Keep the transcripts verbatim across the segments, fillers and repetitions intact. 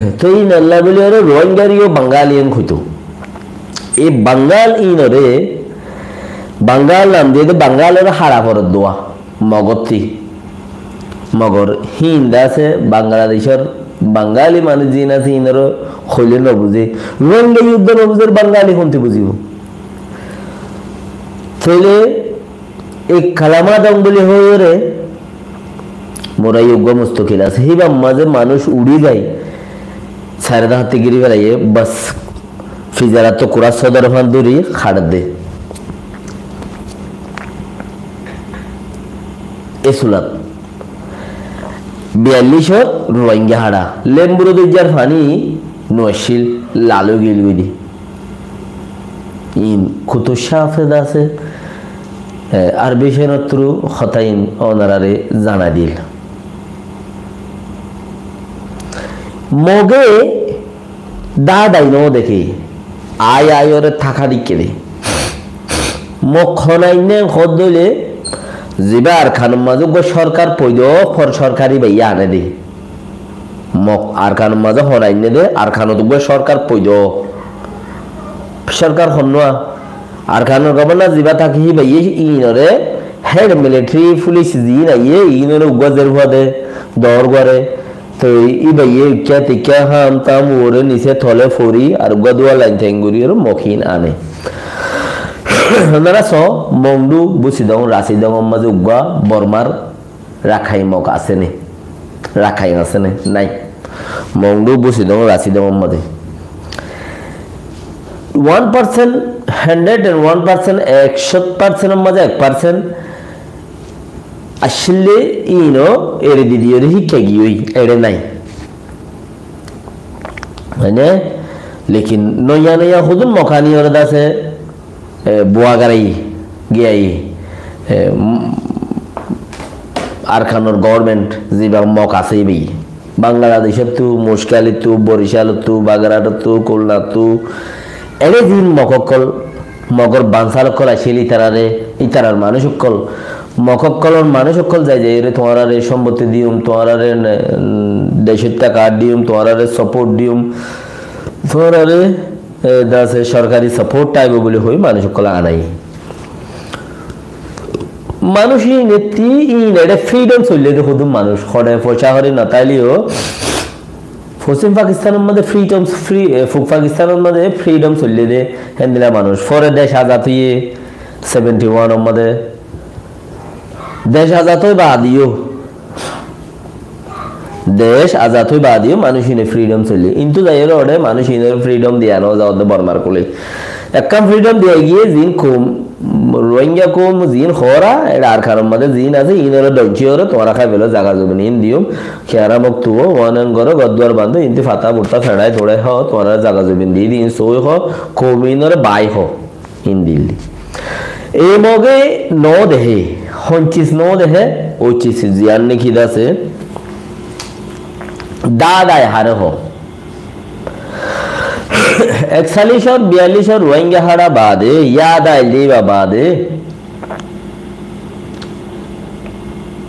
Te ínolla buli ore Rohingyaré yó Bangali en hoitó. E Bangal ínore, Bangal nam diyé de Bangaloré hára foredde Mogottí. Mogor hín de asé Bangladecór Bangali manúic zin asé, ínore hoile no buzé. Rohingya yuddo no buzé, Bangali honti buzibo? Tóile e kalama dong buli hoiyóre, mora uggwá mustakil asé. Híbar mazé manúic uçí zai, sairé de hátti gíri félaiye, bas, fizarattú kurá sodor fán dóri háçedde. E sulat. Biyallicót Rohingya háça. Lembur dóijjar faní no accíl, lal ói giyói de. Ín Kutub Cáfe de asé, e, Arbi Cénor tru hotá ín onoráre zanai dil. Moge dádai no deké, ai ai ore táka dikké de. Mok hon ainné hoódde óile, zibá Arkanor mazé uggwá sorkar foido, for sorkar íbayé ané de. Mok Arkanor mazé hon ainné de, Arkanot uggwá sorkar foido. Sorkar honnúa? Arkanor gobornar zibá táke híbayé ínore, héd militari fulis ziín aiyé, ínore uggwá zer fua de, dor gore. Toi íbayé ikká tikká ham tam uore nise tole fori, ar uggwá dua lain teng gori ore mok ín ané. Onora so, Mongdu, Busidong, Rasidongor mazé uggwá Bormar Rakhain mok asé né? Rakhain asé né? Nai. Mongdu, Busidong, Rasidongor mazé one percent, hundred and one percent, ekcó percent or mazé ek percent accíl de, íno eri di diyóre híkka giyói, ere nai. Mane, lekin noiya noiya hodún mok aniyóre de asé, e, buagarai giyai, e, mm, Arkanor gobornment zibá mok asé íbayé. Bangladecóttu, Muckálittú, Boricálottú, Bagerhatóttu, Kulnattú, ere ziín mok ókkol, mogor bansar ókkol accíl ítarare, ítarar manúic ókkol, mok ókkolor manúic ókkol zai zai ere tuáñrare sombotti diyum, tuáñrare, mm, decóitta kaád diyum, tuáñrare saport diyum, tuáñrare e, de asé sorkari saport táibo buli hoi manúic ókkol anai. Manúic ín etti, ín ere fridom soille de hodún manúic. Hode foicá hori no táileyo, Foccím Pakistanor mazé fridom, fri-, e, Fuk Pakistanor mazé fridom soille de héndilla manúic. Fore dec azad óiye, seventy one or mazé. Dec azad ói baade yó, dec azad ói baade yó manúic íne fridom soille. Kintu zaiyóre ore manúic ínore fridom diya no za de Bormar kule. Ekkán fridom diya giyé ziín koum, Rohingya koum ziín hoóra, ere Arkanor mazé ziín asé, ínore dónci ore tuáñra hái felo, zaga zobin ín diyum, kiyára mok tuwo, uánan goro, gor duar bando, kintu fata burta feçai tuçai hó, tuáñra zaga zobin di di, ín sói hó, koum ínore bái hó. Ín dilli. E moge no dehe, hon cis no dehe, o cis ziyan niki dase, dádai hare ho. Ekcallicor, biyallicor Rohingya hara bade, yad ail diba bade,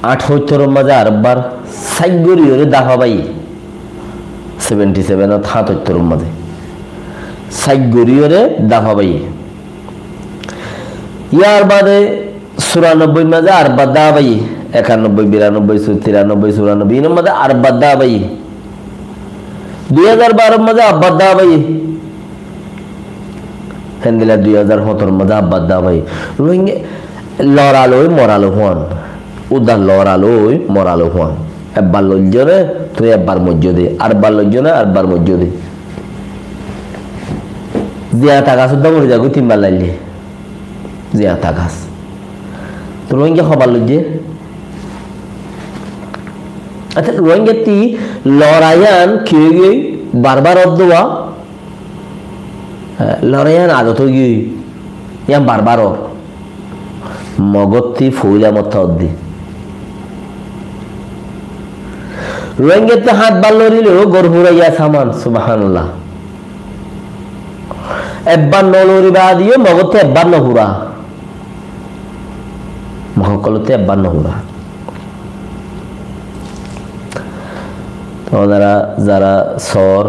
athottor maze arbar saigori ore dafa bai. Seventy seven ot, hátattor maze. Saigori ore dafa bai. Yar bade suranobboi maze arbar dafa bai. Ekanobboi, biranobboi, su-, tiranobboi, suranobboi. Inor maze arbar dafa bai. Dui hazar baro maze arbar dafa bai. Hendila dui hazar hótoro maze abbar da bai. Rohingya loraloi moraloi huan. Uda loraloi moraloi huan. Ebbar loijjone, tui ebbar mojjode. Arbar loijjone, arbar mojjode. Ziya tagas udda mori jagoi tinbar laille. Ziya tagas. To Rohingya hobar loijje. Acha, Rohingya ti loraiyan ki oigoi barbar odduwa. Eh, loraiyan adot ói giyói, yián barbar ór. Mogottí foila motta oddi. Rohingyatté hát bar lorile ó gór furaiya saman, subhanallah. Ebbar no lori baade yó mogottí ebbar no fura. Mok ókkolottí ebbar no fura. Ónara zara sóor,